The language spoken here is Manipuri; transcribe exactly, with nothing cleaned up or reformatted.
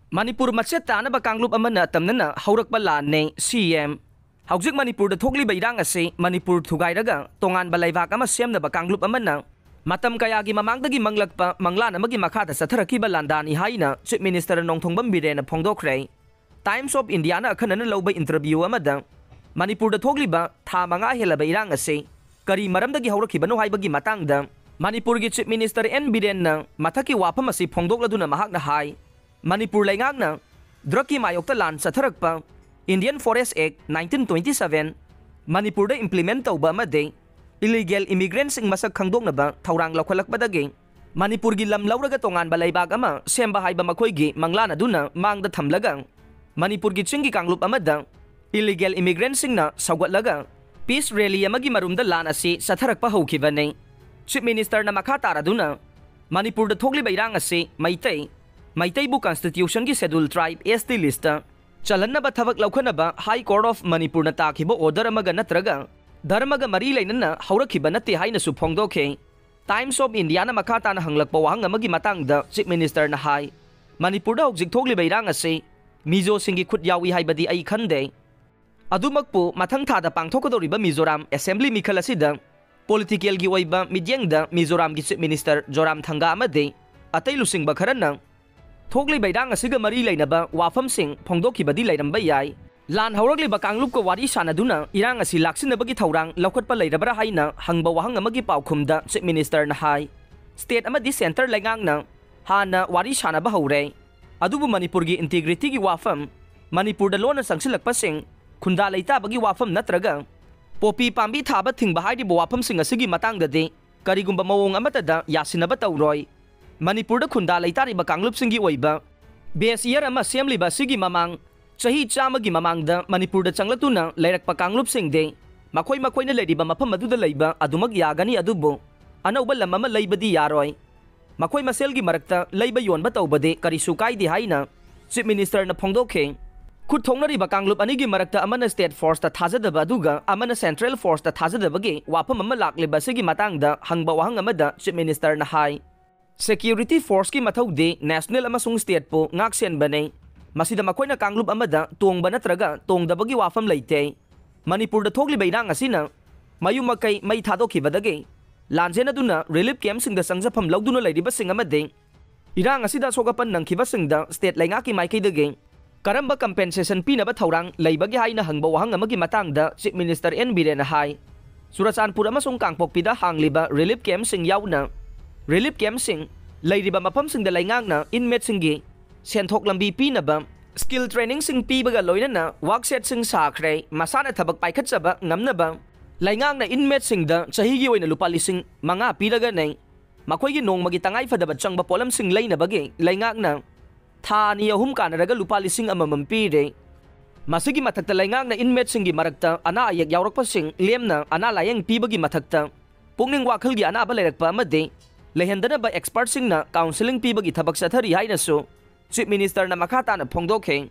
ꯃꯅꯤꯄꯨꯔ ꯃꯆꯦꯠ ꯇꯥꯅꯕ ꯀꯥꯡꯂꯨꯞ ꯑꯃꯅ ꯇꯝꯅꯅ ꯍꯧꯔꯛꯄ ꯂꯥꯟꯅꯦ, ꯁꯤ ꯑꯦꯝ꯫ ꯍꯧꯖꯤꯛ ꯃꯅꯤꯄꯨꯔꯗ ꯊꯣꯛꯂꯤꯕ ꯏꯔꯥꯡ ꯑꯁꯤ ꯃꯅꯤꯄꯨꯔ ꯊꯨꯒꯥꯏꯔꯒ ꯇꯣꯉꯥꯟꯕ ꯂꯩꯕꯥꯛ ꯑꯃ ꯁꯦꯝꯅꯕ ꯀꯥꯡꯂꯨꯞ ꯑꯃꯅ ꯃꯇꯝ ꯀꯌꯥꯒꯤ ꯃꯃꯥꯡꯗꯒꯤ ꯃꯪꯂꯛꯄ ꯃꯪꯂꯥꯟ ꯑꯃꯒꯤ ꯃꯈꯥꯗ ꯆꯠꯊꯔꯛꯈꯤꯕ ꯂꯥꯟꯗꯥꯅꯤ ꯍꯥꯏꯅ Chief Minister Nongthombam ꯕꯤꯔꯦꯟꯅ ꯐꯣꯡꯗꯣꯛꯈ꯭ꯔꯦ꯫ Times of Indiaꯅ ꯑꯈꯟꯅꯅ ꯂꯧꯕ interview ꯑꯃꯗ ꯃꯅꯤꯄꯨꯔꯗ ꯊꯣꯛꯂꯤꯕ ꯊꯥ ꯃꯉꯥ ꯍꯦꯜꯂꯕ ꯏꯔꯥꯡ ꯑꯁꯤ ꯀꯔꯤ ꯃꯔꯝꯗꯒꯤ ꯍꯧꯔꯛꯈꯤꯕꯅꯣ ꯍꯥꯏꯕꯒꯤ ꯃꯇꯥꯡꯗ ꯃꯅꯤꯄꯨꯔꯒꯤ Chief Minister ꯑꯦꯟ ꯕꯤꯔꯦꯟꯅ ꯃꯊꯛꯀꯤ ꯋꯥꯐꯝ ꯑꯁꯤ ꯐꯣꯡꯗꯣꯛꯂꯗꯨꯅ ꯃꯍꯥꯛꯅ ꯍꯥꯏ, ꯃꯅꯤꯄꯨꯔ ꯂꯩꯉꯥꯛꯅ drugꯀꯤ ꯃꯥꯌꯣꯛꯇ ꯂꯥꯟ ꯆꯠꯊꯔꯛꯄ Indian Forest Act nineteen twenty seven ꯃꯅꯤꯄꯨꯔꯗ implement ꯇꯧꯕ ꯑꯃꯗꯤ illegal immigrantꯁꯤꯡ ꯃꯁꯛ ꯈꯪꯗꯣꯛꯅꯕ ꯊꯧꯔꯥꯡ ꯂꯧꯈꯠꯂꯛꯄꯗꯒꯤ ꯃꯅꯤꯄꯨꯔꯒꯤ ꯂꯝ ꯂꯧꯔꯒ ꯇꯣꯉꯥꯟꯕ ꯂꯩꯕꯥꯛ ꯑꯃ ꯁꯦꯝꯕ ꯍꯥꯏꯕ ꯃꯈꯣꯏꯒꯤ ꯃꯪꯂꯥꯟ ꯑꯗꯨꯅ ꯃꯥꯡꯗ ꯊꯝꯂꯒ ꯃꯅꯤꯄꯨꯔꯒꯤ ꯆꯤꯡꯒꯤ ꯀꯥꯡꯂꯨꯞ ꯑꯃꯗ illegal immigrantꯁꯤꯡꯅ ꯁꯧꯒꯠꯂꯒ peace rally ꯑꯃꯒꯤ ꯃꯔꯨꯝꯗ ꯂꯥꯟ ꯑꯁꯤ ꯆꯠꯊꯔꯛꯄ ꯍꯧꯈꯤꯕꯅꯤ꯫ Chief Ministerꯅ ꯃꯈꯥ ꯇꯥꯔꯗꯨꯅ ꯃꯅꯤꯄꯨꯔꯗ ꯊꯣꯛꯂꯤꯕ ꯏꯔꯥꯡ ꯑꯁꯤ Meitei, ꯃꯩꯇꯩꯕꯨ constitutionꯒꯤ Scheduled Tribe, S T listꯇ ꯆꯜꯍꯟꯅꯕ ꯊꯕꯛ ꯂꯧꯈꯠꯅꯕ High Court of Manipurꯅ ꯇꯥꯈꯤꯕ order ꯑꯃꯒ ꯅꯠꯇ꯭ꯔꯒ ꯙꯔꯃꯒ ꯃꯔꯤ ꯂꯩꯅꯅ ꯍꯧꯔꯛꯈꯤꯕ ꯅꯠꯇꯦ ꯍꯥꯏꯅꯁꯨ ꯐꯣꯡꯗꯣꯛꯈꯤ꯫ Times of Indiaꯅ ꯃꯈꯥ ꯇꯥꯅ ꯍꯪꯂꯛꯄ ꯋꯥꯍꯪ ꯑꯃꯒꯤ ꯃꯇꯥꯡꯗ Chief Ministerꯅ ꯍꯥꯏ, ꯃꯅꯤꯄꯨꯔꯗ ꯍꯧꯖꯤꯛ ꯊꯣꯛꯂꯤꯕ ꯏꯔꯥꯡ ꯑꯁꯤ ꯃꯤꯖꯣꯁꯤꯡꯒꯤ ꯈꯨꯠ ꯌꯥꯎꯏ ꯍꯥꯏꯕꯗꯤ ꯑꯩ ꯈꯟꯗꯦ꯫ ꯑꯗꯨꯃꯛꯄꯨ ꯃꯊꯪ ꯊꯥꯗ ꯄꯥꯡꯊꯣꯛꯀꯗꯧꯔꯤꯕ ꯃꯤꯖꯣꯔꯥꯝ Assembly ꯃꯤꯈꯜ ꯑꯁꯤꯗ politicalꯒꯤ ꯑꯣꯏꯕ ꯃꯤꯠꯌꯦꯡꯗ ꯃꯤꯖꯣꯔꯥꯝꯒꯤ Chief Minister ꯖꯣꯔꯥꯝꯊꯪꯒꯥ ꯑꯃꯗꯤ ꯑꯇꯩ ꯂꯨꯆꯤꯡꯕ ꯈꯔꯅ ꯊꯣꯛꯂꯤꯕ ꯏꯔꯥꯡ ꯑꯁꯤꯒ ꯃꯔꯤ ꯂꯩꯅꯕ ꯋꯥꯐꯝꯁꯤꯡ ꯐꯣꯡꯗꯣꯛꯈꯤꯕꯗꯤ ꯂꯩꯔꯝꯕ ꯌꯥꯏ꯫ ꯂꯥꯟ ꯍꯧꯔꯛꯂꯤꯕ ꯀꯥꯡꯂꯨꯞꯀ ꯋꯥꯔꯤ ꯁꯥꯅꯗꯨꯅ ꯏꯔꯥꯡ ꯑꯁꯤ ꯂꯥꯛꯁꯤꯟꯅꯕꯒꯤ ꯊꯧꯔꯥꯡ ꯂꯧꯈꯠꯄ ꯂꯩꯔꯕ꯭ꯔꯥ ꯍꯥꯏꯅ ꯍꯪꯕ ꯋꯥꯍꯪ ꯑꯃꯒꯤ ꯄꯥꯎꯈꯨꯝꯗ Chief Ministerꯅ ꯍꯥꯏ, state ꯑꯃꯗꯤ centre ꯂꯩꯉꯥꯛꯅ ꯍꯥꯟꯅ ꯋꯥꯔꯤ ꯁꯥꯅꯕ ꯍꯧꯔꯦ꯫ ꯑꯗꯨꯕꯨ ꯃꯅꯤꯄꯨꯔꯒꯤ integrityꯒꯤ ꯋꯥꯐꯝ, ꯃꯅꯤꯄꯨꯔꯗ ꯂꯣꯟꯅ ꯆꯪꯁꯤꯜꯂꯛꯄꯁꯤꯡ, ꯈꯨꯟꯗꯥ ꯂꯩꯇꯥꯕꯒꯤ ꯋꯥꯐꯝ ꯅꯠꯇ꯭ꯔꯒ ꯄꯣꯄꯤ ꯄꯥꯝꯕꯤ ꯊꯥꯕ ꯊꯤꯡꯕ ꯍꯥꯏꯔꯤꯕ ꯋꯥꯐꯝꯁꯤꯡ ꯑꯁꯤꯒꯤ ꯃꯇꯥꯡꯗꯗꯤ ꯀꯔꯤꯒꯨꯝꯕ ꯃꯑꯣꯡ ꯑꯃꯠꯇꯗ ꯌꯥꯁꯤꯟꯅꯕ ꯇꯧꯔꯣꯏ꯫ ꯃꯅꯤꯄꯨꯔꯗ ꯈꯨꯟꯗꯥ ꯂꯩꯇꯥꯔꯤꯕ ꯀꯥꯡꯂꯨꯞꯁꯤꯡꯒꯤ ꯑꯣꯏꯕ base year ꯑꯃ ꯁꯦꯝꯂꯤꯕ ꯑꯁꯤꯒꯤ ꯃꯃꯥꯡ ꯆꯍꯤ ꯆꯥꯝꯃꯒꯤ ꯃꯃꯥꯡꯗ ꯃꯅꯤꯄꯨꯔꯗ ꯆꯪꯂꯛꯇꯨꯅ ꯂꯩꯔꯛꯄ ꯀꯥꯡꯂꯨꯞꯁꯤꯡꯗꯤ ꯃꯈꯣꯏ ꯃꯈꯣꯏꯅ ꯂꯩꯔꯤꯕ ꯃꯐꯝ ꯑꯗꯨꯗ ꯂꯩꯕ ꯑꯗꯨꯃꯛ ꯌꯥꯒꯅꯤ, ꯑꯗꯨꯕꯨ ꯑꯅꯧꯕ ꯂꯝ ꯑꯃ ꯂꯩꯕꯗꯤ ꯌꯥꯔꯣꯏ꯫ ꯃꯈꯣꯏ ꯃꯁꯦꯜꯒꯤ ꯃꯔꯛꯇ ꯂꯩꯕ ꯌꯣꯟꯕ ꯇꯧꯕꯗꯤ ꯀꯔꯤꯁꯨ ꯀꯥꯏꯗꯦ ꯍꯥꯏꯅ Chief Ministerꯅ ꯐꯣꯡꯗꯣꯛꯈꯤ꯫ ꯈꯨꯠ ꯊꯣꯛꯅꯔꯤꯕ ꯀꯥꯡꯂꯨꯞ ꯑꯅꯤꯒꯤ ꯃꯔꯛꯇ ꯑꯃꯅ state forceꯇ ꯊꯥꯖꯗꯕ ꯑꯗꯨꯒ ꯑꯃꯅ central forceꯇ ꯊꯥꯖꯗꯕꯒꯤ ꯋꯥꯐꯝ ꯑꯃ ꯂꯥꯛꯂꯤꯕ ꯑꯁꯤꯒꯤ ꯃꯇꯥꯡꯗ ꯍꯪꯕ ꯋꯥꯍꯪ ꯑꯃꯗ Chief Ministerꯅ ꯍꯥꯏ, Security forceꯀꯤ ꯃꯊꯧꯗꯤ national ꯑꯃꯁꯨꯡ stateꯄꯨ ꯉꯥꯛ ꯁꯦꯟꯕꯅꯤ꯫ ꯃꯁꯤꯗ ꯃꯈꯣꯏꯅ ꯀꯥꯡꯂꯨꯞ ꯑꯃꯗ ꯇꯣꯡꯕ ꯅꯠꯇ꯭ꯔꯒ ꯇꯣꯡꯗꯕꯒꯤ ꯋꯥꯐꯝ ꯂꯩꯇꯦ꯫ ꯃꯅꯤꯄꯨꯔꯗ ꯊꯣꯛꯂꯤꯕ ꯏꯔꯥꯡ ꯑꯁꯤꯅ ꯃꯌꯨꯝ ꯃꯀꯩ ꯃꯩ ꯊꯥꯗꯣꯛꯈꯤꯕꯗꯒꯤ ꯂꯥꯟꯖꯦꯟ ꯑꯗꯨꯅ relief campꯁꯤꯡꯗ ꯆꯪꯖꯐꯝ ꯂꯧꯗꯨꯅ ꯂꯩꯔꯤꯕꯁꯤꯡ ꯑꯃꯗꯤ ꯏꯔꯥꯡ ꯑꯁꯤꯗ ꯑꯁꯣꯛ ꯑꯄꯟ ꯅꯪꯈꯤꯕꯁꯤꯡꯗ state ꯂꯩꯉꯥꯛꯀꯤ ꯃꯥꯏꯀꯩꯗꯒꯤ ꯀꯔꯝꯕ compensation ꯄꯤꯅꯕ ꯊꯧꯔꯥꯡ ꯂꯩꯕꯒꯦ ꯍꯥꯏꯅ ꯍꯪꯕ ꯋꯥꯍꯪ ꯑꯃꯒꯤ ꯃꯇꯥꯡꯗ Chief Minister ꯑꯦꯟ ꯕꯤꯔꯦꯟꯅ ꯍꯥꯏ, ꯆꯨꯔꯆꯥꯟꯄꯨꯔ ꯑꯃꯁꯨꯡ ꯀꯥꯡꯄꯣꯛꯄꯤꯗ ꯍꯥꯡꯂꯤꯕ relief campꯁꯤꯡ ꯌꯥꯎꯅ relief campꯁꯤꯡ ꯂꯩꯔꯤꯕ ꯃꯐꯝꯁꯤꯡꯗ ꯂꯩꯉꯥꯛꯅ inmateꯁꯤꯡꯒꯤ ꯁꯦꯟꯊꯣꯛ ꯂꯝꯕꯤ ꯄꯤꯅꯕ, skill trainingꯁꯤꯡ ꯄꯤꯕꯒ ꯂꯣꯏꯅꯅ work setꯁꯤꯡ ꯁꯥꯈ꯭ꯔꯦ꯫ ꯃꯁꯥꯅ ꯊꯕꯛ ꯄꯥꯏꯈꯠꯆꯕ ꯉꯝꯅꯕ ꯂꯩꯉꯥꯛꯅ inmateꯁꯤꯡꯗ ꯆꯍꯤꯒꯤ ꯑꯣꯏꯅ ꯂꯨꯄꯥ ꯂꯤꯁꯤꯡ ꯃꯉꯥ ꯄꯤꯔꯒꯅꯤ꯫ ꯃꯈꯣꯏꯒꯤ ꯅꯣꯡꯃꯒꯤ ꯇꯉꯥꯏ ꯐꯗꯕ ꯆꯪꯕ ꯄꯣꯠꯂꯝꯁꯤꯡ ꯂꯩꯅꯕꯒꯤ ꯂꯩꯉꯥꯛꯅ ꯊꯥ ꯑꯅꯤ ꯑꯍꯨꯝ ꯀꯥꯟꯅꯔꯒ ꯂꯨꯄꯥ ꯂꯤꯁꯤꯡ ꯑꯃꯃꯝ ꯄꯤꯔꯦ꯫ ꯃꯁꯤꯒꯤ ꯃꯊꯛꯇ ꯂꯩꯉꯥꯛꯅ inmateꯁꯤꯡꯒꯤ ꯃꯔꯛꯇ ꯑꯅꯥ ꯑꯌꯦꯛ ꯌꯥꯎꯔꯛꯄꯁꯤꯡ ꯂꯦꯝꯅ ꯑꯅꯥ ꯂꯥꯌꯦꯡ ꯄꯤꯕꯒꯤ ꯃꯊꯛꯇ ꯄꯨꯛꯅꯤꯡ ꯋꯥꯈꯜꯒꯤ ꯑꯅꯥꯕ ꯂꯩꯔꯛꯄ ꯑꯃꯗꯤ ꯂꯩꯍꯟꯗꯅꯕ expertꯁꯤꯡꯅ counselling ꯄꯤꯕꯒꯤ ꯊꯕꯛ ꯆꯠꯊꯔꯤ ꯍꯥꯏꯅꯁꯨ Chief Ministerꯅ ꯃꯈꯥ ꯇꯥꯅ ꯐꯣꯡꯗꯣꯛꯈꯤ꯫